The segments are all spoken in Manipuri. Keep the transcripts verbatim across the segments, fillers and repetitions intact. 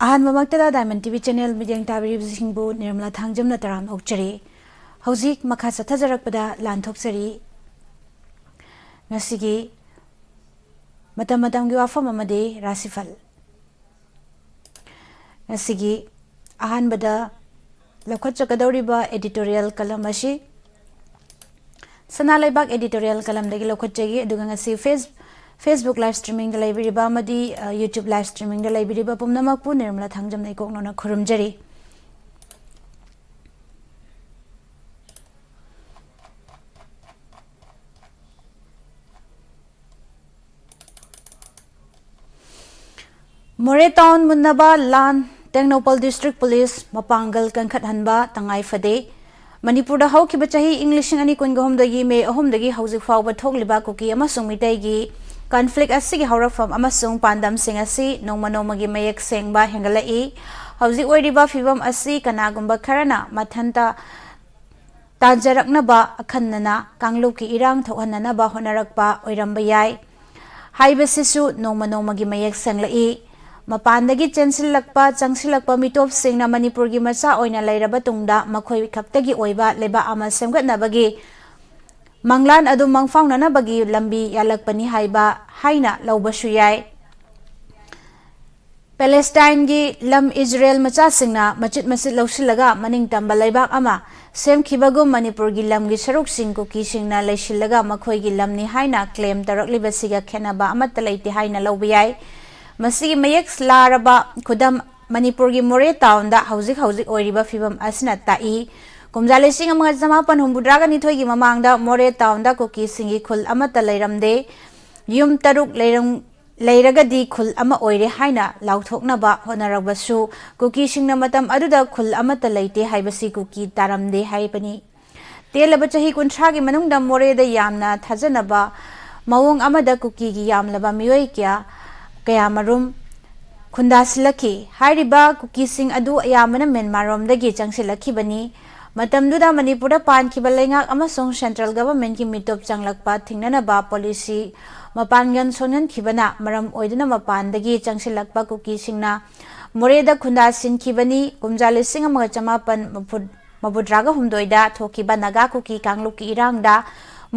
ꯑꯍꯥꯟꯕꯃꯛꯇꯗ Diamond T V channel ꯃꯤꯠꯌꯦꯡ ꯇꯥꯕꯤꯔꯤꯕꯁꯤꯡꯕꯨ ꯅꯤꯔꯃꯂꯥ ꯊꯥꯡꯖꯝꯅ ꯇꯔꯥꯝꯅ ꯑꯣꯛꯆꯔꯤ꯫ ꯍꯧꯖꯤꯛ ꯃꯈꯥ ꯆꯠꯊꯖꯔꯛꯄꯗ ꯂꯥꯟꯊꯣꯛꯆꯔꯤ꯫ ꯉꯁꯤꯒꯤ ꯃꯇꯝ ꯃꯇꯝꯒꯤ ꯋꯥꯐꯝ ꯑꯃꯗꯤ ꯔꯥꯁꯤꯐꯜ꯫ ꯉꯁꯤꯒꯤ ꯑꯍꯥꯟꯕꯗ ꯂꯧꯈꯠꯆꯒꯗꯧꯔꯤꯕ editorial column ꯑꯁꯤ ꯁꯅꯥ ꯂꯩꯕꯥꯛ editorial columnꯗꯒꯤ ꯂꯧꯈꯠꯆꯈꯤ꯫ ꯑꯗꯨꯒ ꯉꯁꯤ Face-, Facebook live streamingꯗ ꯂꯩꯕꯤꯔꯤꯕ ꯑꯃꯗꯤ, ꯑ, YouTube live streamingꯗ ꯂꯩꯕꯤꯔꯤꯕ ꯄꯨꯝꯅꯃꯛꯄꯨ ꯅꯤꯔꯃꯂꯥ ꯊꯥꯡꯖꯝꯅ ꯏꯀꯣꯛ ꯅꯧꯅ ꯈꯨꯔꯨꯝꯖꯔꯤ꯫ ꯃꯣꯔꯦ ꯇꯥꯎꯟ ꯃꯨꯟꯅꯕ ꯂꯥꯟ, ꯇꯦꯡꯅꯧꯄꯜ ꯗꯤꯁꯇ꯭ꯔꯤꯛ ꯄꯨꯂꯤꯁ ꯃꯄꯥꯡꯒꯜ ꯀꯟꯈꯠꯍꯟꯕ ꯇꯉꯥꯏ ꯐꯗꯦ꯫ ꯃꯅꯤꯄꯨꯔꯗ ꯍꯧꯈꯤꯕ ꯆꯍꯤ ꯏꯪ ꯂꯤꯁꯤꯡ ꯑꯅꯤ ꯀꯨꯟꯒ ꯍꯨꯝꯗꯣꯏꯒꯤ ꯃꯦ ꯑꯍꯨꯝꯗꯒꯤ ꯍꯧꯖꯤꯛ ꯐꯥꯎꯕ ꯊꯣꯛꯂꯤꯕ ꯀꯨꯀꯤ ꯑꯃꯁꯨꯡ ꯃꯤꯇꯩꯒꯤ conflict ꯑꯁꯤꯒꯤ ꯍꯧꯔꯛꯐꯝ ꯑꯃꯁꯨꯡ ꯄꯥꯟꯗꯝꯁꯤꯡ ꯑꯁꯤ ꯅꯣꯡꯃ ꯅꯣꯡꯃꯒꯤ ꯃꯌꯦꯛ ꯁꯦꯡꯕ ꯍꯦꯟꯒꯠꯂꯛꯏ꯫ ꯍꯧꯖꯤꯛ ꯑꯣꯏꯔꯤꯕ ꯐꯤꯕꯝ ꯑꯁꯤ ꯀꯅꯥꯒꯨꯝꯕ ꯈꯔꯅ ꯃꯊꯟꯇ ꯇꯥꯟꯖꯔꯛꯅꯕ ꯑꯈꯟꯅꯅ ꯀꯥꯡꯂꯨꯞꯀꯤ ꯏꯔꯥꯡ ꯊꯣꯛꯍꯟꯅꯅꯕ ꯍꯣꯠꯅꯔꯛꯄ ꯑꯣꯏꯔꯝꯕ ꯌꯥꯏ ꯍꯥꯏꯕꯁꯤꯁꯨ ꯅꯣꯡꯃ ꯅꯣꯡꯃꯒꯤ ꯃꯌꯦꯛ ꯁꯦꯡꯂꯛꯏ꯫ ꯃꯄꯥꯟꯗꯒꯤ ꯆꯦꯟꯁꯤꯜꯂꯛꯄ, ꯆꯪꯁꯤꯜꯂꯛꯄ ꯃꯤꯇꯣꯞꯁꯤꯡꯅ ꯃꯅꯤꯄꯨꯔꯒꯤ ꯃꯆꯥ ꯑꯣꯏꯅ ꯂꯩꯔꯕ ꯇꯨꯡꯗ ꯃꯈꯣꯏ ꯈꯛꯇꯒꯤ ꯑꯣꯏꯕ ꯂꯩꯕꯥꯛ ꯑꯃ ꯁꯦꯝꯒꯠꯅꯕꯒꯤ ꯃꯪꯂꯥꯟ ꯑꯗꯨ ꯃꯪꯐꯥꯎꯅꯅꯕꯒꯤ ꯂꯝꯕꯤ ꯌꯥꯜꯂꯛꯄꯅꯤ ꯍꯥꯏꯕ ꯍꯥꯏꯅ ꯂꯧꯕꯁꯨ ꯌꯥꯏ꯫ ꯄꯦꯂꯦꯁꯇꯥꯏꯟꯒꯤ ꯂꯝ ꯏꯖꯔꯦꯜ ꯃꯆꯥꯁꯤꯡꯅ ꯃꯆꯤꯠ ꯃꯆꯤꯠ ꯂꯧꯁꯤꯜꯂꯒ ꯃꯅꯤꯡ ꯇꯝꯕ ꯂꯩꯕꯥꯛ ꯑꯃ ꯁꯦꯝꯈꯤꯕꯒꯨꯝ ꯃꯅꯤꯄꯨꯔꯒꯤ ꯂꯝꯒꯤ ꯁꯔꯨꯛꯁꯤꯡ ꯀꯨꯀꯤꯁꯤꯡꯅ ꯂꯩꯁꯤꯜꯂꯒ ꯃꯈꯣꯏꯒꯤ ꯂꯝꯅꯤ ꯍꯥꯏꯅ claim ꯇꯧꯔꯛꯂꯤꯕꯁꯤꯒ ꯈꯦꯠꯅꯕ ꯑꯃꯠꯇ ꯂꯩꯇꯦ ꯍꯥꯏꯅ ꯂꯧꯕ ꯌꯥꯏ꯫ ꯃꯁꯤꯒꯤ ꯃꯌꯦꯛ ꯂꯥꯔꯕ ꯈꯨꯗꯝ ꯃꯅꯤꯄꯨꯔꯒꯤ ꯃꯣꯔꯦ ꯇꯥꯎꯟꯗ ꯍꯧꯖꯤꯛ ꯍꯧꯖꯤꯛ ꯑꯣꯏꯔꯤꯕ ꯐꯤꯕꯝ ꯑꯁꯤꯅ ꯇꯥꯛꯏ꯫ ꯀꯨꯝꯖꯥ ꯂꯤꯁꯤꯡ ꯑꯃꯒ ꯆꯃꯥꯄꯟ ꯍꯨꯝꯐꯨꯇꯔꯥꯒ ꯅꯤꯊꯣꯏꯒꯤ ꯃꯃꯥꯡꯗ ꯃꯣꯔꯦ ꯇꯥꯎꯟꯗ ꯀꯨꯀꯤꯁꯤꯡꯒꯤ ꯈꯨꯜ ꯑꯃꯠꯇ ꯂꯩꯔꯝꯗꯦ꯫ ꯌꯨꯝ ꯇꯔꯨꯛ ꯂꯩꯔꯝ-, ꯂꯩꯔꯒꯗꯤ ꯈꯨꯜ ꯑꯃ ꯑꯣꯏꯔꯦ ꯍꯥꯏꯅ ꯂꯥꯎꯊꯣꯛꯅꯕ ꯍꯣꯠꯅꯔꯕꯁꯨ ꯀꯨꯀꯤꯁꯤꯡꯅ ꯃꯇꯝ ꯑꯗꯨꯗ ꯈꯨꯜ ꯑꯃꯠꯇ ꯂꯩꯇꯦ ꯍꯥꯏꯕꯁꯤ ꯀꯨꯀꯤ ꯇꯥꯔꯝꯗꯦ ꯍꯥꯏꯕꯅꯤ꯫ ꯇꯦꯜꯂꯕ ꯆꯍꯤ ꯀꯨꯟꯊ꯭ꯔꯥꯒꯤ ꯃꯅꯨꯡꯗ ꯃꯣꯔꯦꯗ ꯌꯥꯝꯅ ꯊꯥꯖꯅꯕ ꯃꯑꯣꯡ ꯑꯃꯗ ꯀꯨꯀꯤꯒꯤ ꯌꯥꯝꯂꯕ ꯃꯤꯑꯣꯏ ꯀꯌꯥ, ꯀꯌꯥꯃꯔꯨꯝ ꯈꯨꯟꯗꯥꯁꯤꯜꯂꯛꯈꯤ꯫ ꯍꯥꯏꯔꯤꯕ ꯀꯨꯀꯤꯁꯤꯡ ꯑꯗꯨ ꯑꯌꯥꯝꯕꯅ ꯃ꯭ꯌꯥꯟꯃꯥꯔꯔꯣꯝꯗꯒꯤ ꯆꯪꯁꯤꯜꯂꯛꯈꯤꯕꯅꯤ꯫ ꯃꯇꯝꯗꯨꯗ ꯃꯅꯤꯄꯨꯔꯗ ꯄꯥꯟꯈꯤꯕ ꯂꯩꯉꯥꯛ ꯑꯃꯁꯨꯡ central governmentꯀꯤ ꯃꯤꯇꯣꯞ ꯆꯪꯂꯛꯄ ꯊꯤꯡꯅꯅꯕ policy ꯃꯄꯥꯡꯒꯜ ꯁꯣꯟꯍꯟꯈꯤꯕꯅ ꯃꯔꯝ ꯑꯣꯏꯗꯨꯅ ꯃꯄꯥꯟꯗꯒꯤ ꯆꯪꯁꯤꯜꯂꯛꯄ ꯀꯨꯀꯤꯁꯤꯡꯅ ꯃꯣꯔꯦꯗ ꯈꯨꯟꯗꯥꯁꯤꯟꯈꯤꯕꯅꯤ꯫ ꯀꯨꯝꯖꯥ ꯂꯤꯁꯤꯡ ꯑꯃꯒ ꯆꯃꯥꯄꯟ ꯃꯔꯤꯐꯨ ꯃꯧꯗ꯭ꯔꯥꯒ ꯍꯨꯝꯗꯣꯏꯗ ꯊꯣꯛꯈꯤꯕ ꯅꯥꯒꯥ ꯀꯨꯀꯤ ꯀꯥꯡꯂꯨꯞꯀꯤ ꯏꯔꯥꯡꯗ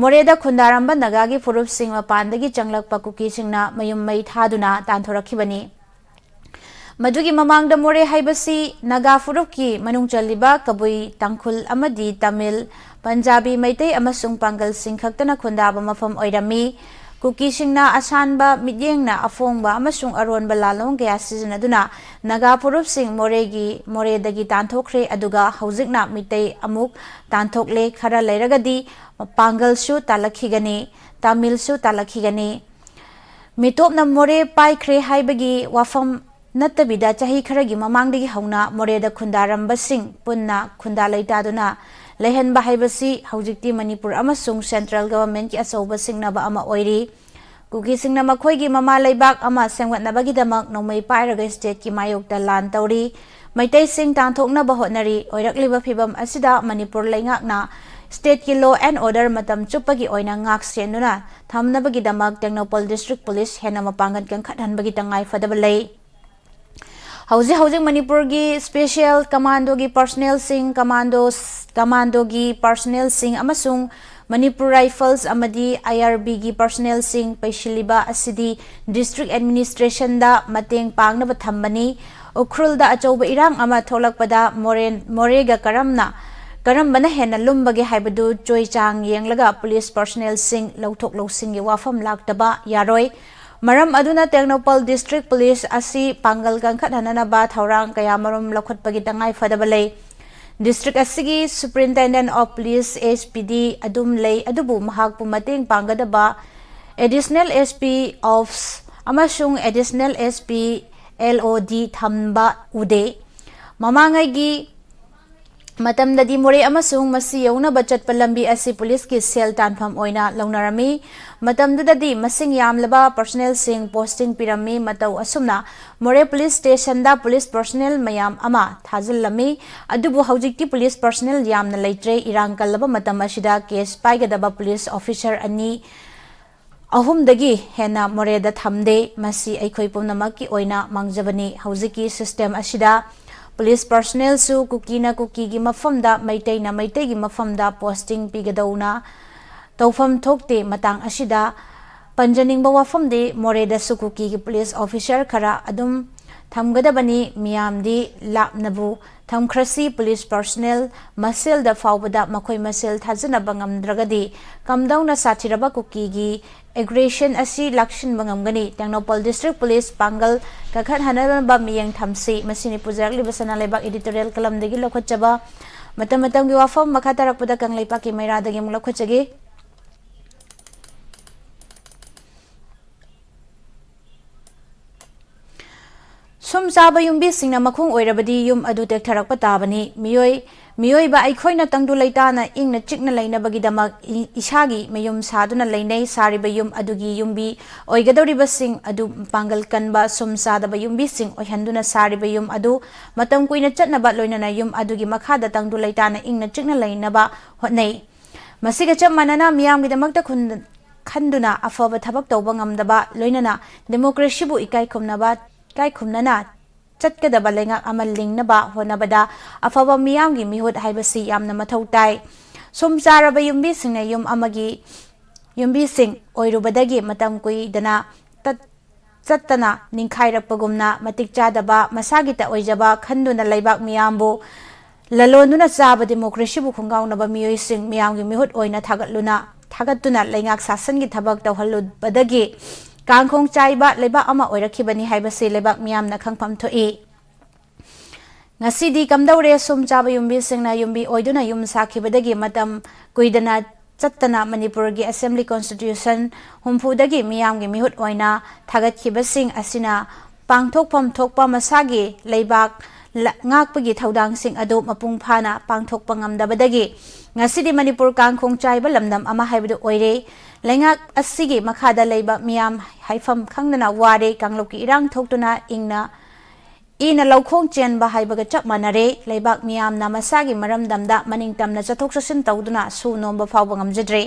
ꯃꯣꯔꯦꯗ ꯈꯨꯟꯗꯥꯔꯝꯕ ꯅꯥꯒꯥꯒꯤ ꯐꯨꯔꯨꯞꯁꯤꯡ ꯃꯄꯥꯟꯗꯒꯤ ꯆꯪꯂꯛꯄ ꯀꯨꯀꯤꯁꯤꯡꯅ ꯃꯌꯨꯝ ꯃꯩ ꯊꯥꯗꯨꯅ ꯇꯥꯟꯊꯣꯔꯛꯈꯤꯕꯅꯤ꯫ ꯃꯗꯨꯒꯤ ꯃꯃꯥꯡꯗ ꯃꯣꯔꯦ ꯍꯥꯏꯕꯁꯤ ꯅꯥꯒꯥ ꯐꯨꯔꯨꯞꯀꯤ ꯃꯅꯨꯡ ꯆꯜꯂꯤꯕ ꯀꯕꯨꯏ, ꯇꯥꯡꯈꯨꯜ ꯑꯃꯗꯤ ꯇꯥꯃꯤꯜ, ꯄꯟꯖꯥꯕꯤ, ꯃꯩꯇꯩ ꯑꯃꯁꯨꯡ ꯄꯥꯡꯒꯜꯁꯤꯡ ꯈꯛꯇꯅ ꯈꯨꯟꯗꯥꯕ ꯃꯐꯝ ꯑꯣꯏꯔꯝꯃꯤ꯫ ꯀꯨꯀꯤꯁꯤꯡꯅ ꯑꯁꯥꯟꯕ ꯃꯤꯠꯌꯦꯡꯅ ꯑꯐꯣꯡꯕ ꯑꯃꯁꯨꯡ ꯑꯔꯣꯟꯕ ꯂꯥꯜꯂꯣꯡ ꯀꯌꯥ ꯁꯤꯖꯤꯟꯅꯗꯨꯅ ꯅꯥꯒꯥ ꯐꯨꯔꯨꯞꯁꯤꯡ ꯃꯣꯔꯦꯒꯤ, ꯃꯣꯔꯦꯗꯒꯤ ꯇꯥꯟꯊꯣꯛꯈ꯭ꯔꯦ, ꯑꯗꯨꯒ ꯍꯧꯖꯤꯛꯅ ꯃꯤꯇꯩ ꯑꯃꯨꯛ ꯇꯥꯟꯊꯣꯛꯂꯦ, ꯈꯔ ꯂꯩꯔꯒꯗꯤ ꯄꯥꯡꯒꯜꯁꯨ ꯇꯥꯜꯂꯛꯈꯤꯒꯅꯤ, ꯇꯥꯃꯤꯜꯁꯨ ꯇꯥꯜꯂꯛꯈꯤꯒꯅꯤ꯫ ꯃꯤꯇꯣꯞꯅ ꯃꯣꯔꯦ ꯄꯥꯏꯈ꯭ꯔꯦ ꯍꯥꯏꯕꯒꯤ ꯋꯥꯐꯝ ꯅꯠꯇꯕꯤꯗ, ꯆꯍꯤ ꯈꯔꯒꯤ ꯃꯃꯥꯡꯗꯒꯤ ꯍꯧꯅ ꯃꯣꯔꯦꯗ ꯈꯨꯟꯗꯥꯔꯝꯕꯁꯤꯡ ꯄꯨꯟꯅ ꯈꯨꯟꯗꯥ ꯂꯩꯇꯥꯗꯨꯅ ꯂꯩꯍꯟꯕ ꯍꯥꯏꯕꯁꯤ ꯍꯧꯖꯤꯛꯇꯤ ꯃꯅꯤꯄꯨꯔ ꯑꯃꯁꯨꯡ central governmentꯀꯤ ꯑꯆꯧꯕ ꯁꯤꯡꯅꯕ ꯑꯃ ꯑꯣꯏꯔꯤ꯫ ꯀꯨꯀꯤꯁꯤꯡꯅ ꯃꯈꯣꯏꯒꯤ ꯃꯃꯥ ꯂꯩꯕꯥꯛ ꯑꯃ ꯁꯦꯝꯒꯠꯅꯕꯒꯤꯗꯃꯛ ꯅꯣꯡꯃꯩ ꯄꯥꯏꯔꯒ stateꯀꯤ ꯃꯥꯌꯣꯛꯇ ꯂꯥꯟ ꯇꯧꯔꯤ꯫ ꯃꯩꯇꯩꯁꯤꯡ ꯇꯥꯟꯊꯣꯛꯅꯕ ꯍꯣꯠꯅꯔꯤ꯫ ꯑꯣꯏꯔꯛꯂꯤꯕ ꯐꯤꯚꯝ ꯑꯁꯤꯗ ꯃꯅꯤꯄꯨꯔ ꯂꯩꯉꯥꯛꯅ stateꯀꯤ law and order ꯃꯇꯝ ꯆꯨꯞꯄꯒꯤ ꯑꯣꯏꯅ ꯉꯥꯛ ꯁꯦꯟꯗꯨꯅ ꯊꯝꯅꯕꯒꯤꯗꯃꯛ ꯇꯦꯡꯅꯧꯄꯜ district police ꯍꯦꯟꯅ ꯃꯄꯥꯡꯒꯜ ꯀꯟꯈꯠꯍꯟꯕꯒꯤ ꯇꯉꯥꯏ ꯐꯗꯕ ꯂꯩ꯫ ꯍꯧꯖꯤꯛ ꯍꯧꯖꯤꯛ ꯃꯅꯤꯄꯨꯔꯒꯤ special commandoꯒꯤ personnelꯁꯤꯡ, commandos, commandoꯒꯤ personnelꯁꯤꯡ ꯑꯃꯁꯨꯡ Manipur Rifles ꯑꯃꯗꯤ IRBꯒꯤ personnelꯁꯤꯡ ꯄꯩꯁꯤꯜꯂꯤꯕ ꯑꯁꯤꯗꯤ district administrationꯗ ꯃꯇꯦꯡ ꯄꯥꯡꯅꯕ ꯊꯝꯕꯅꯤ꯫ ꯎꯈ꯭ꯔꯨꯜꯗ ꯑꯆꯧꯕ ꯏꯔꯥꯡ ꯑꯃ ꯊꯣꯛꯂꯛꯄꯗ ꯃꯣꯔꯦ-, ꯃꯣꯔꯦꯒ ꯀꯔꯝꯅ, ꯀꯔꯝꯕꯅ ꯍꯦꯟꯅ ꯂꯨꯝꯕꯒꯦ ꯍꯥꯏꯕꯗꯨ ꯆꯣꯏ ꯆꯥꯡ ꯌꯦꯡꯂꯒ police personnelꯁꯤꯡ ꯂꯧꯊꯣꯛ ꯂꯧꯁꯤꯟꯒꯤ ꯋꯥꯐꯝ ꯂꯥꯛꯇꯕ ꯌꯥꯔꯣꯏ꯫ ꯃꯔꯝ ꯑꯗꯨꯅ ꯇꯦꯡꯅꯧꯄꯜ district police ꯑꯁꯤ ꯄꯥꯡꯒꯜ ꯀꯟꯈꯠꯍꯟꯅꯅꯕ ꯊꯧꯔꯥꯡ ꯀꯌꯥꯃꯔꯨꯝ ꯂꯧꯈꯠꯄꯒꯤ ꯇꯉꯥꯏ ꯐꯗꯕ ꯂꯩ꯫ District ꯑꯁꯤꯒꯤ Superintendent of Police, ASPD, ꯑꯗꯨꯝ ꯂꯩ, ꯑꯗꯨꯕꯨ ꯃꯍꯥꯛꯄꯨ ꯃꯇꯦꯡ ꯄꯥꯡꯒꯗꯕ Additional SP Ops ꯑꯃꯁꯨꯡ Additional SP LOD ꯊꯝꯕ ꯎꯗꯦ꯫ ꯃꯃꯥꯡꯉꯩꯒꯤ ꯃꯇꯝꯗꯗꯤ ꯃꯣꯔꯦ ꯑꯃꯁꯨꯡ ꯃꯁꯤ ꯌꯧꯅꯕ ꯆꯠꯄ ꯂꯝꯕꯤ ꯑꯁꯤ policeꯀꯤ ꯁꯦꯜ ꯇꯥꯟꯐꯝ ꯑꯣꯏꯅ ꯂꯧꯅꯔꯝꯃꯤ꯫ ꯃꯇꯝꯗꯨꯗꯗꯤ ꯃꯁꯤꯡ ꯌꯥꯝꯂꯕ personnelꯁꯤꯡ posting ꯄꯤꯔꯝꯃꯤ꯫ ꯃꯇꯧ ꯑꯁꯨꯝꯅ ꯃꯣꯔꯦ police stationꯗ police personnel ꯃꯌꯥꯝ ꯑꯃ ꯊꯥꯖꯤꯜꯂꯝꯃꯤ꯫ ꯑꯗꯨꯕꯨ ꯍꯧꯖꯤꯛꯇꯤ police personnel ꯌꯥꯝꯅ ꯂꯩꯇ꯭ꯔꯦ꯫ ꯏꯔꯥꯡ ꯀꯜꯂꯕ ꯃꯇꯝ ꯑꯁꯤꯗ case ꯄꯥꯏꯒꯗꯕ police officer ꯑꯅꯤ ꯑꯍꯨꯝꯗꯒꯤ ꯍꯦꯟꯅ ꯃꯣꯔꯦꯗ ꯊꯝꯗꯦ꯫ ꯃꯁꯤ ꯑꯩꯈꯣꯏ ꯄꯨꯝꯅꯃꯛꯀꯤ ꯑꯣꯏꯅ ꯃꯥꯡꯖꯕꯅꯤ꯫ ꯍꯧꯖꯤꯛꯀꯤ system ꯑꯁꯤꯗ police personnelꯁꯨ ꯀꯨꯀꯤꯅ ꯀꯨꯀꯤꯒꯤ ꯃꯐꯝꯗ, ꯃꯩꯇꯩꯅ ꯃꯩꯇꯩꯒꯤ ꯃꯐꯝꯗ posting ꯄꯤꯒꯗꯧꯅ ꯇꯧꯐꯝ ꯊꯣꯛꯇꯦ꯫ ꯃꯇꯥꯡ ꯑꯁꯤꯗ ꯄꯟꯖꯅꯤꯡꯕ ꯋꯥꯐꯝꯗꯤ, ꯃꯣꯔꯦꯗꯁꯨ ꯀꯨꯀꯤꯒꯤ police officer ꯈꯔ ꯑꯗꯨꯝ ꯊꯝꯒꯗꯕꯅꯤ꯫ ꯃꯤꯌꯥꯝꯗꯤ ꯂꯥꯞꯅꯕꯨ ꯊꯝꯈ꯭ꯔꯁꯤ, police personnel ꯃꯁꯦꯜꯗ ꯐꯥꯎꯕꯗ ꯃꯈꯣꯏ ꯃꯁꯦꯜ ꯊꯥꯖꯅꯕ ꯉꯝꯗ꯭ꯔꯒꯗꯤ ꯀꯝꯗꯧꯅ ꯁꯥꯊꯤꯔꯕ ꯀꯨꯀꯤꯒꯤ aggression ꯑꯁꯤ ꯂꯥꯛꯁꯤꯟꯕ ꯉꯝꯒꯅꯤ? ꯇꯦꯡꯅꯧꯄꯜ district police ꯄꯥꯡꯒꯜ ꯀꯟꯈꯠꯍꯟꯅꯕ ꯃꯤꯠꯌꯦꯡ ꯊꯝꯁꯤ꯫ ꯃꯁꯤꯅꯤ ꯄꯨꯖꯔꯛꯂꯤꯕ ꯁꯅꯥ ꯂꯩꯕꯥꯛ editorial ꯀꯂꯝꯗꯒꯤ ꯂꯧꯈꯠꯆꯕ ꯃꯇꯝ ꯃꯇꯝꯒꯤ ꯋꯥꯐꯝ꯫ ꯃꯈꯥ ꯇꯥꯔꯛꯄꯗ ꯀꯪꯂꯩꯄꯥꯛꯀꯤ ꯃꯩꯔꯥꯗꯒꯤ ꯑꯃꯨꯛ ꯂꯧꯈꯠꯆꯒꯦ꯫ ꯁꯨꯝ ꯆꯥꯕ ꯌꯨꯝꯕꯤꯁꯤꯡꯅ ꯃꯈꯣꯡ ꯑꯣꯏꯔꯕꯗꯤ ꯌꯨꯝ ꯑꯗꯨ ꯇꯦꯛꯊꯔꯛꯄ ꯇꯥꯕꯅꯤ꯫ ꯃꯤꯑꯣꯏ, ꯃꯤꯑꯣꯏꯕ ꯑꯩꯈꯣꯏꯅ ꯇꯪꯗꯨ ꯂꯩꯇꯥꯅ ꯏꯪꯅ ꯆꯤꯛꯅ ꯂꯩꯅꯕꯒꯤꯗꯃꯛ ꯏ-, ꯏꯁꯥꯒꯤ ꯃꯌꯨꯝ ꯁꯥꯗꯨꯅ ꯂꯩꯅꯩ꯫ ꯁꯥꯔꯤꯕ ꯌꯨꯝ ꯑꯗꯨꯒꯤ ꯌꯨꯝꯕꯤ ꯑꯣꯏꯒꯗꯧꯔꯤꯕꯁꯤꯡ ꯑꯗꯨ ꯄꯥꯡꯒꯜ ꯀꯟꯕ, ꯁꯨꯝ ꯆꯥꯗꯕ ꯌꯨꯝꯕꯤꯁꯤꯡ ꯑꯣꯏꯍꯟꯗꯨꯅ ꯁꯥꯔꯤꯕ ꯌꯨꯝ ꯑꯗꯨ ꯃꯇꯝ ꯀꯨꯏꯅ ꯆꯠꯅꯕ, ꯂꯣꯏꯅꯅ ꯌꯨꯝ ꯑꯗꯨꯒꯤ ꯃꯈꯥꯗ ꯇꯪꯗꯨ ꯂꯩꯇꯥꯅ ꯏꯪꯅ ꯆꯤꯛꯅ ꯂꯩꯅꯕ ꯍꯣꯠꯅꯩ꯫ ꯃꯁꯤꯒ ꯆꯞ ꯃꯥꯟꯅꯅ ꯃꯤꯌꯥꯝꯒꯤꯗꯃꯛꯇ ꯈꯨꯟ-, ꯈꯟꯗꯨꯅ ꯑꯐꯕ ꯊꯕꯛ ꯇꯧꯕ ꯉꯝꯗꯕ, ꯂꯣꯏꯅꯅ democracyꯕꯨ ꯏꯀꯥꯏ ꯈꯨꯝꯅꯕ, ꯏꯀꯥꯏ ꯈꯨꯝꯅꯅ ꯆꯠꯀꯗꯕ ꯂꯩꯉꯥꯛ ꯑꯃ ꯂꯤꯡꯅꯕ ꯍꯣꯠꯅꯕꯗ ꯑꯐꯕ ꯃꯤꯌꯥꯝꯒꯤ ꯃꯤꯍꯨꯠ ꯍꯥꯏꯕꯁꯤ ꯌꯥꯝꯅ ꯃꯊꯧ ꯇꯥꯏ꯫ ꯁꯨꯝ ꯆꯥꯔꯕ ꯌꯨꯝꯕꯤꯁꯤꯡꯅ ꯌꯨꯝ ꯑꯃꯒꯤ ꯌꯨꯝꯕꯤꯁꯤꯡ ꯑꯣꯏꯔꯨꯕꯗꯒꯤ ꯃꯇꯝ ꯀꯨꯏꯗꯅ ꯇꯠ-, ꯆꯠꯇꯅ ꯅꯤꯡꯈꯥꯏꯔꯛꯄꯒꯨꯝꯅ ꯃꯇꯤꯛ ꯆꯥꯗꯕ, ꯃꯁꯥꯒꯤꯇ ꯑꯣꯏꯖꯕ ꯈꯟꯗꯨꯅ ꯂꯩꯕꯥꯛ ꯃꯤꯌꯥꯝꯕꯨ ꯂꯂꯣꯟꯗꯨꯅ ꯆꯥꯕ democracyꯕꯨ ꯈꯣꯡꯒꯥꯎꯅꯕ ꯃꯤꯑꯣꯏꯁꯤꯡ ꯃꯤꯌꯥꯝꯒꯤ ꯃꯤꯍꯨꯠ ꯑꯣꯏꯅ ꯊꯥꯒꯠꯂꯨꯅ, ꯊꯥꯒꯠꯇꯨꯅ ꯂꯩꯉꯥꯛ ꯁꯥꯁꯟꯒꯤ ꯊꯕꯛ ꯇꯧꯍꯜꯂꯨꯕꯗꯒꯤ ꯀꯥꯡꯈꯣꯡ ꯆꯥꯏꯕ ꯂꯩꯕꯥꯛ ꯑꯃ ꯑꯣꯏꯔꯛꯈꯤꯕꯅꯤ ꯍꯥꯏꯕꯁꯤ ꯂꯩꯕꯥꯛ ꯃꯤꯌꯥꯝꯅ ꯈꯪꯐꯝ ꯊꯣꯛꯏ꯫ ꯉꯁꯤꯗꯤ ꯀꯝꯗꯧꯔꯦ? ꯁꯨꯝ ꯆꯥꯕ ꯌꯨꯝꯕꯤꯁꯤꯡꯅ ꯌꯨꯝꯕꯤ ꯑꯣꯏꯗꯨꯅ ꯌꯨꯝ ꯁꯥꯈꯤꯕꯗꯒꯤ ꯃꯇꯝ ꯀꯨꯏꯗꯅ ꯆꯠꯇꯅ ꯃꯅꯤꯄꯨꯔꯒꯤ Assembly Constitution ꯍꯨꯝꯐꯨꯗꯒꯤ ꯃꯤꯌꯥꯝꯒꯤ ꯃꯤꯍꯨꯠ ꯑꯣꯏꯅ ꯊꯥꯒꯠꯈꯤꯕꯁꯤꯡ ꯑꯁꯤꯅ ꯄꯥꯡꯊꯣꯛꯐꯝ ꯊꯣꯛꯄ ꯃꯁꯥꯒꯤ ꯂꯩꯕꯥꯛ ꯂ-, ꯉꯥꯛꯄꯒꯤ ꯊꯧꯗꯥꯡꯁꯤꯡ ꯑꯗꯨ ꯃꯄꯨꯡ ꯐꯥꯅ ꯄꯥꯡꯊꯣꯛꯄ ꯉꯝꯗꯕꯗꯒꯤ ꯉꯁꯤꯗꯤ ꯃꯅꯤꯄꯨꯔ ꯀꯥꯡꯈꯣꯡ ꯆꯥꯏꯕ ꯂꯝꯗꯝ ꯑꯃ ꯍꯥꯏꯕꯗꯨ ꯑꯣꯏꯔꯦ꯫ ꯂꯩꯉꯥꯛ ꯑꯁꯤꯒꯤ ꯃꯈꯥꯗ ꯂꯩꯕ ꯃꯤꯌꯥꯝ ꯍꯥꯏꯐꯝ ꯈꯪꯗꯅ ꯋꯥꯔꯦ꯫ ꯀꯥꯡꯂꯨꯞꯀꯤ ꯏꯔꯥꯡ ꯊꯣꯛꯇꯨꯅ ꯏꯪꯅ ꯏꯅ ꯂꯧꯈꯣꯡ ꯆꯦꯟꯕ ꯍꯥꯏꯕꯒ ꯆꯞ ꯃꯥꯟꯅꯔꯦ꯫ ꯂꯩꯕꯥꯛ ꯃꯤꯌꯥꯝꯅ ꯃꯁꯥꯒꯤ ꯃꯔꯝꯗꯝꯗ ꯃꯅꯤꯡ ꯇꯝꯅ ꯆꯠꯊꯣꯛ ꯆꯠꯁꯤꯟ ꯇꯧꯗꯨꯅ ꯁꯨ ꯅꯣꯝꯕ ꯐꯥꯎꯕ ꯉꯝꯖꯗ꯭ꯔꯦ꯫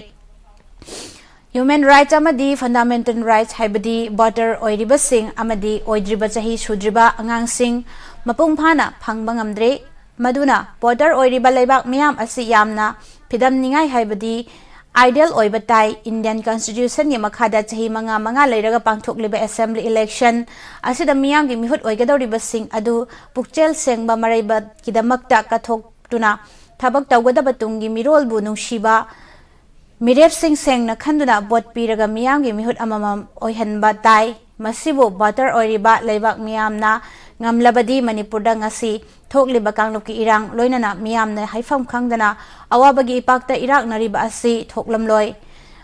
Human rights ꯑꯃꯗꯤ fundamental rights, ꯍꯥꯏꯕꯗꯤ voter ꯑꯣꯏꯔꯤꯕꯁꯤꯡ ꯑꯃꯗꯤ ꯑꯣꯏꯗ꯭ꯔꯤꯕ ꯆꯍꯤ ꯁꯨꯗ꯭ꯔꯤꯕ ꯑꯉꯥꯡꯁꯤꯡ ꯃꯄꯨꯡ ꯐꯥꯅ ꯐꯪꯕ ꯉꯝꯗ꯭ꯔꯦ꯫ ꯃꯗꯨꯅ voter ꯑꯣꯏꯔꯤꯕ ꯂꯩꯕꯥꯛ ꯃꯤꯌꯥꯝ ꯑꯁꯤ ꯌꯥꯝꯅ ꯐꯤꯗꯝꯅꯤꯡꯉꯥꯏ, ꯍꯥꯏꯕꯗꯤ ideal ꯑꯣꯏꯕ ꯇꯥꯏ꯫ Indian Constitution ꯒꯤ ꯃꯈꯥꯗ ꯆꯍꯤ ꯃꯉꯥ ꯃꯉꯥ ꯂꯩꯔꯒ ꯄꯥꯡꯊꯣꯛꯂꯤꯕ assembly election ꯑꯁꯤꯗ ꯃꯤꯌꯥꯝꯒꯤ ꯃꯤꯍꯨꯠ ꯑꯣꯏꯒꯗꯧꯔꯤꯕꯁꯤꯡ ꯑꯗꯨ ꯄꯨꯛꯆꯦꯜ ꯁꯦꯡꯕ ꯃꯔꯩꯕꯥꯛꯀꯤꯗꯃꯛꯇ ꯀꯠꯊꯣꯛꯇꯨꯅ ꯊꯕꯛ ꯇꯧꯒꯗꯕ ꯇꯨꯡꯒꯤ ꯃꯤꯔꯣꯜꯕꯨ ꯅꯨꯡꯁꯤꯕ ꯃꯤꯔꯦꯞꯁꯤꯡ ꯁꯦꯡꯅ ꯈꯟꯗꯨꯅ vote ꯄꯤꯔꯒ ꯃꯤꯌꯥꯝꯒꯤ ꯃꯤꯍꯨꯠ ꯑꯃꯃꯝ ꯑꯣꯏꯍꯟꯕ ꯇꯥꯏ꯫ ꯃꯁꯤꯕꯨ voter ꯑꯣꯏꯔꯤꯕ ꯂꯩꯕꯥꯛ ꯃꯤꯌꯥꯝꯅ ꯉꯝꯂꯕꯗꯤ ꯃꯅꯤꯄꯨꯔꯗ ꯉꯁꯤ ꯊꯣꯛꯂꯤꯕ ꯀꯥꯡꯂꯨꯞꯀꯤ ꯏꯔꯥꯡ ꯂꯣꯏꯅꯅ ꯃꯤꯌꯥꯝꯅ ꯍꯥꯏꯐꯝ ꯈꯪꯗꯅ ꯑꯋꯥꯕꯒꯤ ꯏꯄꯥꯛꯇ ꯏꯔꯥꯛꯅꯔꯤꯕ ꯑꯁꯤ ꯊꯣꯛꯂꯝꯂꯣꯏ꯫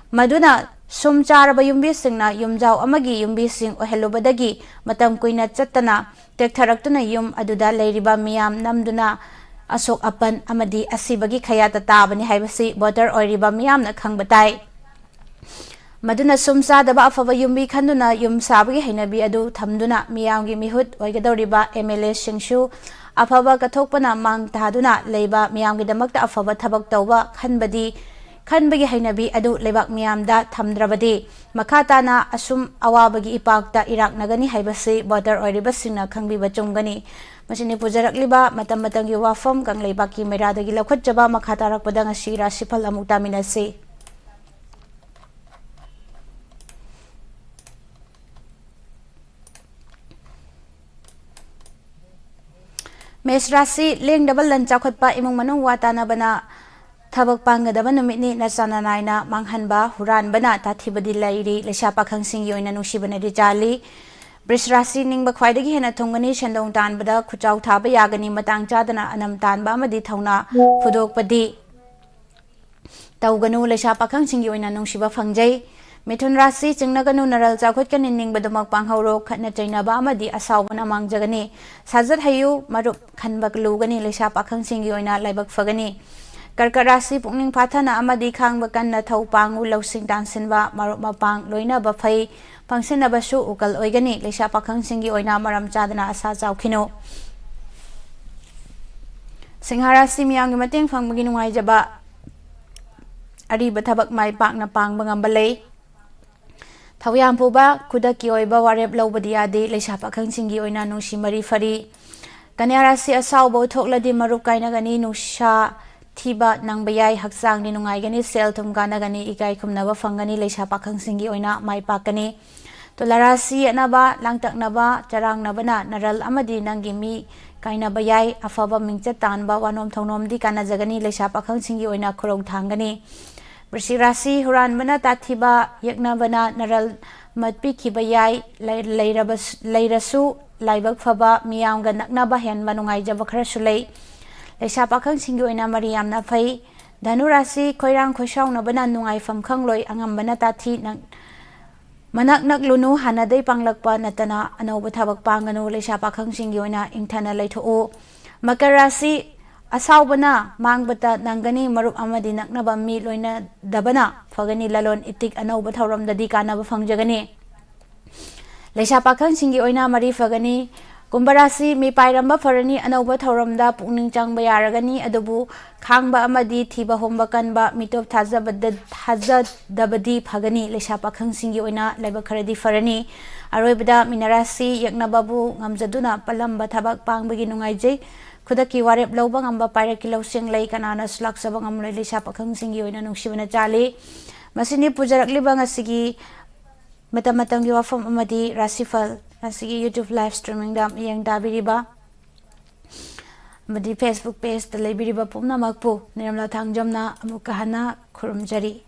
ꯃꯗꯨꯅ ꯁꯨꯝ ꯆꯥꯔꯕ ꯌꯨꯝꯕꯤꯁꯤꯡꯅ ꯌꯨꯝꯖꯥꯎ ꯑꯃꯒꯤ ꯌꯨꯝꯕꯤꯁꯤꯡ ꯑꯣꯏꯍꯜꯂꯨꯕꯗꯒꯤ ꯃꯇꯝ ꯀꯨꯏꯅ ꯆꯠꯇꯅ ꯇꯦꯛꯊꯔꯛꯇꯨꯅ ꯌꯨꯝ ꯑꯗꯨꯗ ꯂꯩꯔꯤꯕ ꯃꯤꯌꯥꯝ ꯅꯝꯗꯨꯅ ꯑꯁꯣꯛ ꯑꯄꯟ ꯑꯃꯗꯤ ꯑꯁꯤꯕꯒꯤ ꯈꯌꯥꯠꯇ ꯇꯥꯕꯅꯤ ꯍꯥꯏꯕꯁꯤ voter ꯑꯣꯏꯔꯤꯕ ꯃꯤꯌꯥꯝꯅ ꯈꯪꯕ ꯇꯥꯏ꯫ ꯃꯗꯨꯅ ꯁꯨꯝ ꯆꯥꯗꯕ ꯑꯐꯕ ꯌꯨꯝꯕꯤ ꯈꯟꯗꯨꯅ ꯌꯨꯝ ꯁꯥꯕꯒꯤ ꯍꯩꯅꯕꯤ ꯑꯗꯨ ꯊꯝꯗꯨꯅ ꯃꯤꯌꯥꯝꯒꯤ ꯃꯤꯍꯨꯠ ꯑꯣꯏꯒꯗꯧꯔꯤꯕ MLA ꯁꯤꯡꯁꯨ ꯑꯐꯕ ꯀꯠꯊꯣꯛꯄꯅ ꯃꯥꯡ ꯊꯥꯗꯨꯅ ꯂꯩꯕ ꯃꯤꯌꯥꯝꯒꯤꯗꯃꯛꯇ ꯑꯐꯕ ꯊꯕꯛ ꯇꯧꯕ ꯈꯟꯕꯗꯤ, ꯈꯟꯕꯒꯤ ꯍꯩꯅꯕꯤ ꯑꯗꯨ ꯂꯩꯕꯥꯛ ꯃꯤꯌꯥꯝꯗ ꯊꯝꯗ꯭ꯔꯕꯗꯤ ꯃꯈꯥ ꯇꯥꯅ ꯑꯁꯨꯝ ꯑꯋꯥꯕꯒꯤ ꯏꯄꯥꯛꯇ ꯏꯔꯥꯛꯅꯒꯅꯤ ꯍꯥꯏꯕꯁꯤ voter ꯑꯣꯏꯔꯤꯕꯁꯤꯡꯅ ꯈꯪꯕꯤꯕ ꯆꯨꯝꯒꯅꯤ꯫ ꯃꯁꯤꯅꯤ ꯄꯨꯖꯔꯛꯂꯤꯕ ꯃꯇꯝ ꯃꯇꯝꯒꯤ ꯋꯥꯐꯝ꯫ ꯀꯪꯂꯩꯄꯥꯛꯀꯤ ꯃꯩꯔꯥꯗꯒꯤ ꯂꯧꯈꯠꯆꯕ ꯃꯈꯥ ꯇꯥꯔꯛꯄꯗ ꯉꯁꯤ ꯔꯥꯁꯤꯐꯜ ꯑꯃꯨꯛ ꯇꯥꯃꯤꯟꯅꯁꯤ꯫ ꯃꯦꯁ ꯔꯥꯁꯤ, ꯂꯦꯡꯗꯕ ꯂꯟ ꯆꯥꯎꯈꯠꯄ, ꯏꯃꯨꯡ ꯃꯅꯨꯡ ꯋꯥ ꯇꯥꯅꯕꯅ ꯊꯕꯛ ꯄꯥꯡꯒꯗꯕ ꯅꯨꯃꯤꯠꯅꯤ꯫ ꯅꯆꯥ ꯅꯅꯥꯏꯅ ꯃꯥꯡꯍꯟꯕ, ꯍꯨꯔꯥꯟꯕꯅ ꯇꯥꯊꯤꯕꯗꯤ ꯂꯩꯔꯤ꯫ ꯂꯩꯁꯥ ꯄꯥꯈꯪꯁꯤꯡꯒꯤ ꯑꯣꯏꯅ ꯅꯨꯡꯁꯤꯕꯅꯗꯤ ꯆꯥꯜꯂꯤ꯫ ꯕ꯭ꯔꯤꯁ ꯔꯥꯁꯤ, ꯅꯤꯡꯕ ꯈ꯭ꯋꯥꯏꯗꯒꯤ ꯍꯦꯟꯅ ꯊꯨꯡꯒꯅꯤ꯫ ꯁꯦꯟꯗꯣꯡ ꯇꯥꯟꯕꯗ ꯈꯨꯠꯆꯥꯎ ꯊꯥꯕ ꯌꯥꯒꯅꯤ꯫ ꯃꯇꯥꯡ ꯆꯥꯗꯅ ꯑꯅꯝ ꯇꯥꯟꯕ ꯑꯃꯗꯤ ꯊꯧꯅꯥ ꯐꯨꯗꯣꯛꯄꯗꯤ ꯇꯧꯒꯅꯨ꯫ ꯂꯩꯁꯥ ꯄꯥꯈꯪꯁꯤꯡꯒꯤ ꯑꯣꯏꯅ ꯅꯨꯡꯁꯤꯕ ꯐꯪꯖꯩ꯫ ꯃꯤꯊꯨꯟ ꯔꯥꯁꯤ, ꯆꯤꯡꯅꯒꯅꯨ, ꯅꯔꯜ ꯆꯥꯎꯈꯠꯀꯅꯤ, ꯅꯤꯡꯕꯗꯨꯃꯛ ꯄꯥꯡꯍꯧꯔꯣ꯫ ꯈꯠꯅ ꯆꯩꯅꯕ ꯑꯃꯗꯤ ꯑꯁꯥꯎꯕꯅ ꯃꯥꯡꯖꯒꯅꯤ꯫ ꯁꯥꯖꯠ ꯍꯩꯌꯨ, ꯃꯔꯨꯞ ꯈꯟꯕ ꯂꯨꯒꯅꯤ꯫ ꯂꯩꯁꯥ ꯄꯥꯈꯪꯁꯤꯡꯒꯤ ꯑꯣꯏꯅ ꯂꯥꯏꯕꯛ ꯐꯒꯅꯤ꯫ ꯀꯔꯀꯠ ꯔꯥꯁꯤ, ꯄꯨꯛꯅꯤꯡ ꯐꯥꯊꯅ ꯑꯃꯗꯤ ꯈꯥꯡꯕ ꯀꯟꯅ ꯊꯧ ꯄꯥꯡꯉꯨ꯫ ꯂꯧꯁꯤꯡ ꯇꯥꯟꯁꯤꯟꯕ, ꯃꯔꯨꯞ ꯃꯄꯥꯡ ꯂꯣꯏꯅꯕ ꯐꯩ꯫ ꯐꯪꯁꯤꯟꯅꯕꯁꯨ ꯎꯀꯜ ꯑꯣꯏꯒꯅꯤ꯫ ꯂꯩꯁꯥ ꯄꯥꯈꯪꯁꯤꯡꯒꯤ ꯑꯣꯏꯅ ꯃꯔꯝ ꯆꯥꯗꯅ ꯑꯁꯥ ꯆꯥꯎꯈꯤꯅꯨ꯫ ꯁꯤꯡꯍ ꯔꯥꯁꯤ, ꯃꯤꯌꯥꯝꯒꯤ ꯃꯇꯦꯡ ꯐꯪꯕꯒꯤ ꯅꯨꯡꯉꯥꯏꯖꯕ, ꯑꯔꯤꯕ ꯊꯕꯛ ꯃꯥꯏ ꯄꯥꯛꯅ ꯄꯥꯡꯕ ꯉꯝꯕ ꯂꯩ꯫ ꯊꯧꯌꯥꯝ ꯄꯨꯕ, ꯈꯨꯗꯛꯀꯤ ꯑꯣꯏꯕ ꯋꯥꯔꯦꯞ ꯂꯧꯕꯗꯤ ꯌꯥꯗꯦ꯫ ꯂꯩꯁꯥ ꯄꯥꯈꯪꯁꯤꯡꯒꯤ ꯑꯣꯏꯅ ꯅꯨꯡꯁꯤ ꯃꯔꯤ ꯐꯔꯤ꯫ ꯀꯟꯌꯥ ꯔꯥꯁꯤ ꯑꯁꯥꯎꯕ ꯎꯠꯊꯣꯛꯂꯗꯤ ꯃꯔꯨꯞ ꯀꯥꯏꯅꯒꯅꯤ, ꯅꯨꯡꯁꯥ ꯊꯤꯕ ꯅꯪꯕ ꯌꯥꯏ, ꯍꯛꯆꯥꯡꯗꯤ ꯅꯨꯡꯉꯥꯏꯒꯅꯤ, ꯁꯦꯜ ꯊꯨꯝ ꯀꯥꯟꯅꯒꯅꯤ, ꯏꯀꯥꯏ ꯈꯨꯝꯅꯕ ꯐꯪꯒꯅꯤ, ꯂꯩꯁꯥ ꯄꯥꯈꯪꯁꯤꯡꯒꯤ ꯑꯣꯏꯅ ꯃꯥꯏ ꯄꯥꯛꯀꯅꯤ꯫ ꯇꯨꯂꯥ ꯔꯥꯁꯤ ꯌꯦꯠꯅꯕ, ꯂꯥꯡꯇꯛꯅꯕ, ꯆꯔꯥꯡꯅꯕꯅ ꯅꯔꯜ ꯑꯃꯗꯤ ꯅꯪꯒꯤ ꯃꯤ ꯀꯥꯏꯅꯕ ꯌꯥꯏ, ꯑꯐꯕ ꯃꯤꯡꯆꯠ ꯇꯥꯟꯕ ꯋꯥꯅꯣꯝ ꯊꯧꯅꯣꯝꯗꯤ ꯀꯥꯟꯅꯖꯒꯅꯤ, ꯂꯩꯁꯥ ꯄꯥꯈꯪꯁꯤꯡꯒꯤ ꯑꯣꯏꯅ ꯈꯨꯔꯧ ꯊꯥꯡꯒꯅꯤ꯫ ꯕ꯭ꯔꯤꯁꯤꯛ ꯔꯥꯁꯤ ꯍꯨꯔꯥꯟꯕꯅ ꯇꯥꯊꯤꯕ, ꯌꯦꯛꯅꯕꯅ ꯅꯔꯜ ꯃꯠꯄꯤꯈꯤꯕ ꯌꯥꯏ, ꯂꯩ-, ꯂꯩꯔꯕꯁ-, ꯂꯩꯔꯁꯨ ꯂꯥꯏꯕꯛ ꯐꯕ, ꯃꯤꯌꯥꯝꯒ ꯅꯛꯅꯕ ꯍꯦꯟꯕ ꯅꯨꯡꯉꯥꯏꯖꯕ ꯈꯔꯁꯨ ꯂꯩ꯫ ꯂꯩꯁꯥ ꯄꯥꯈꯪꯁꯤꯡꯒꯤ ꯑꯣꯏꯅ ꯃꯔꯤ ꯌꯥꯝꯅ ꯐꯩ꯫ ꯙꯅꯨ ꯔꯥꯁꯤ ꯈꯣꯏꯔꯥꯡ ꯈꯣꯏꯁꯥꯎꯅꯕꯅ ꯅꯨꯡꯉꯥꯏꯐꯝ ꯈꯪꯂꯣꯏ, ꯑꯉꯝꯕꯅ ꯇꯥꯊꯤ ꯅꯪ-, ꯃꯅꯥꯛ ꯅꯛꯂꯨꯅꯨ, ꯍꯥꯟꯅꯗꯩ ꯄꯥꯡꯂꯛꯄ ꯅꯠꯇꯅ ꯑꯅꯧꯕ ꯊꯕꯛ ꯄꯥꯡꯒꯅꯨ, ꯂꯩꯁꯥ ꯄꯥꯈꯪꯁꯤꯡꯒꯤ ꯑꯣꯏꯅ ꯏꯪꯊꯅ ꯂꯩꯊꯣꯛꯎ꯫ ꯃꯀꯔ ꯔꯥꯁꯤ ꯑꯁꯥꯎꯕꯅ ꯃꯥꯡꯕꯇ ꯅꯪꯒꯅꯤ, ꯃꯔꯨꯞ ꯑꯃꯗꯤ ꯅꯛꯅꯕ ꯃꯤ ꯂꯣꯏꯅꯗꯕꯅ ꯐꯒꯅꯤ, ꯂꯂꯣꯟ ꯏꯇꯤꯛ ꯑꯅꯧꯕ ꯊꯧꯔꯝꯗꯗꯤ ꯀꯥꯟꯅꯕ ꯐꯪꯖꯒꯅꯤ꯫ ꯂꯩꯁꯥ ꯄꯥꯈꯪꯁꯤꯡꯒꯤ ꯑꯣꯏꯅ ꯃꯔꯤ ꯐꯒꯅꯤ꯫ ꯀꯨꯝꯚ ꯔꯥꯁꯤ ꯃꯤꯄꯥꯏꯔꯝꯕ ꯐꯔꯅꯤ, ꯑꯅꯧꯕ ꯊꯧꯔꯝꯗ ꯄꯨꯛꯅꯤꯡ ꯆꯪꯕ ꯌꯥꯔꯒꯅꯤ, ꯑꯗꯨꯕꯨ ꯈꯥꯡꯕ ꯑꯃꯗꯤ ꯊꯤꯕ ꯍꯨꯝꯕ ꯀꯟꯕ, ꯃꯤꯇꯣꯞ ꯊꯥꯖꯕꯗ-, ꯊꯥꯖꯗꯕꯗꯤ ꯐꯒꯅꯤ꯫ ꯂꯩꯁꯥ ꯄꯥꯈꯪꯁꯤꯡꯒꯤ ꯑꯣꯏꯅ ꯂꯥꯏꯕꯛ ꯈꯔꯗꯤ ꯐꯔꯅꯤ꯫ ꯑꯔꯣꯏꯕꯗ ꯃꯤꯅ ꯔꯥꯁꯤ ꯌꯦꯛꯅꯕꯕꯨ ꯉꯝꯖꯗꯨꯅ ꯄꯜꯂꯝꯕ ꯊꯕꯛ ꯄꯥꯡꯕꯒꯤ ꯅꯨꯡꯉꯥꯏꯖꯩ꯫ ꯈꯨꯗꯛꯀꯤ ꯋꯥꯔꯦꯞ ꯂꯧꯕ ꯉꯝꯕ ꯄꯥꯏꯔꯛꯀꯤ ꯂꯧꯁꯤꯡ ꯂꯩ, ꯀꯅꯥꯅꯁꯨ ꯂꯥꯛꯆꯕ ꯉꯝꯂꯣꯏ꯫ ꯂꯩꯁꯥ ꯄꯥꯈꯪꯁꯤꯡꯒꯤ ꯑꯣꯏꯅ ꯅꯨꯡꯁꯤꯕꯅ ꯆꯥꯜꯂꯤ꯫ ꯃꯁꯤꯅꯤ ꯄꯨꯖꯔꯛꯂꯤꯕ ꯉꯁꯤꯒꯤ ꯃꯇꯝ ꯃꯇꯝꯒꯤ ꯋꯥꯐꯝ ꯑꯃꯗꯤ ꯔꯥꯁꯤꯐꯜ꯫ ꯉꯁꯤꯒꯤ YouTube live streamingꯗ ꯃꯤꯠꯌꯦꯡ ꯇꯥꯕꯤꯔꯤꯕ ꯑꯃꯗꯤ Facebook pageꯇ ꯂꯩꯕꯤꯔꯤꯕ ꯄꯨꯝꯅꯃꯛꯄꯨ ꯅꯤꯔꯃꯂꯥ ꯊꯥꯡꯖꯝꯅ ꯑꯃꯨꯛꯀ ꯍꯟꯅ ꯈꯨꯔꯨꯝꯖꯔꯤ꯫